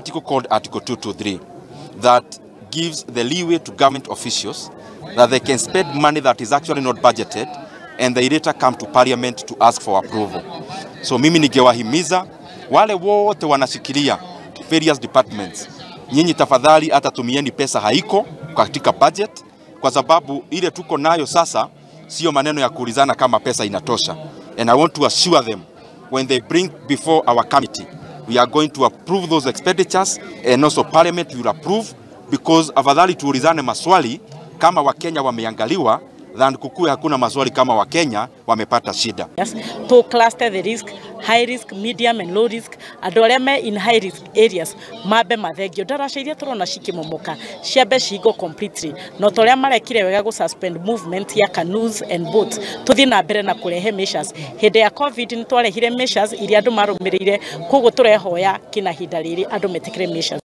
article called Article 223 that gives the leeway to government officials that they can spend money that is actually not budgeted and they later come to parliament to ask for approval. So mimi ningewahimiza wale wote wanashikilia various departments, nyinyi tafadhali hata tumieni pesa haiko katika budget, kwa sababu ile tuko nayo sasa sio maneno ya kuulizana kama pesa inatosha. And I want to assure them when they bring before our committee, we are going to approve those expenditures and also parliament will approve, because afadhali tuulizane maswali kama Wakenya wameangaliwa than kukue hakuna maswali kama Wakenya wamepata shida. Yes, to cluster the risk, high risk, medium and low risk. Andũ arĩa me in high risk areas mambe mathengio. Ndaraca iria tũrona cikĩmomoka ciambe cihingo completely, no ta ũrĩa marekire wega gũ suspend movement ya canoes and boats, tũthiĩ na mbere na kũrehe measures. Hĩndĩ ya COVID nĩ twarehire measures iria andũ marũmĩrĩire, koguo tũrehoya kina ihinda rĩrĩ andũ metĩkĩre measures.